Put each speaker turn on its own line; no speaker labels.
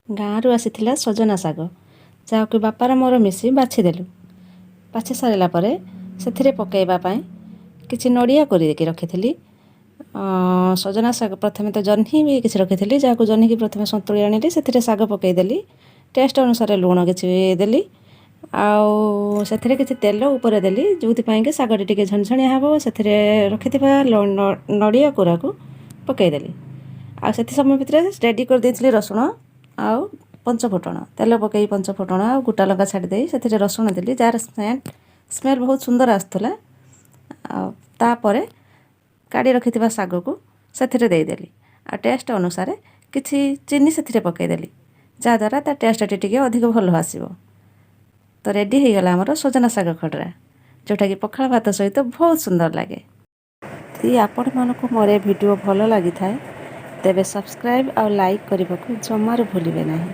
ଗାଁରୁ ଆସିଥିଲା ସଜନା ଶାଗ, ଯାହାକୁ ବାପାର ମୋର ମିଶି ବାଛିଦେଲୁ। ବାଛି ସାରିଲା ପରେ ସେଥିରେ ପକାଇବା ପାଇଁ କିଛି ନଡ଼ିଆ କୋରିକି ରଖିଥିଲି। ସଜନା ଶାଗ ପ୍ରଥମେ ତ ଜହ୍ନି ବି କିଛି ରଖିଥିଲି, ଯାହାକୁ ଜହ୍ନିକି ପ୍ରଥମେ ସନ୍ତୁଳି ଆଣିଲି। ସେଥିରେ ଶାଗ ପକାଇଦେଲି। ଟେଷ୍ଟ ଅନୁସାରେ ଲୁଣ କିଛି ଦେଲି ଆଉ ସେଥିରେ କିଛି ତେଲ ଉପରେ ଦେଲି, ଯେଉଁଥିପାଇଁ କି ଶାଗଟି ଟିକେ ଝଣଝଣିଆ ହେବ। ସେଥିରେ ରଖିଥିବା ନଡ଼ିଆ କୋରାକୁ ପକାଇଦେଲି। ଆଉ ସେଥି ସମୟ ଭିତରେ ରେଡ଼ି କରିଦେଇଥିଲି ରସୁଣ ଆଉ ପଞ୍ଚଫୁଟଣ। ତେଲ ପକାଇ ପଞ୍ଚଫୁଟଣ ଆଉ ଗୋଟା ଲଙ୍କା ଛାଡ଼ି ଦେଇ ସେଥିରେ ରସୁଣ ଦେଲି, ଯାହାର ସ୍ମେଲ୍ ବହୁତ ସୁନ୍ଦର ଆସୁଥିଲା। ଆଉ ତାପରେ କାଢ଼ି ରଖିଥିବା ଶାଗକୁ ସେଥିରେ ଦେଇଦେଲି ଆଉ ଟେଷ୍ଟ ଅନୁସାରେ କିଛି ଚିନି ସେଥିରେ ପକାଇଦେଲି, ଯାହାଦ୍ୱାରା ତା ଟେଷ୍ଟଟି ଟିକେ ଅଧିକ ଭଲ ଆସିବ। ତ ରେଡ଼ି ହେଇଗଲା ଆମର ସଜନା ଶାଗ ଖଡ଼ରା, ଯେଉଁଟାକି ପଖାଳ ଭାତ ସହିତ ବହୁତ ସୁନ୍ଦର ଲାଗେ। ଯଦି ଆପଣମାନଙ୍କୁ ମୋର ଏ ଭିଡ଼ିଓ ଭଲ ଲାଗିଥାଏ, ତେବେ ସବସ୍କ୍ରାଇବ୍ ଆଉ ଲାଇକ୍ କରିବାକୁ ଜମାରୁ ଭୁଲିବେ ନାହିଁ।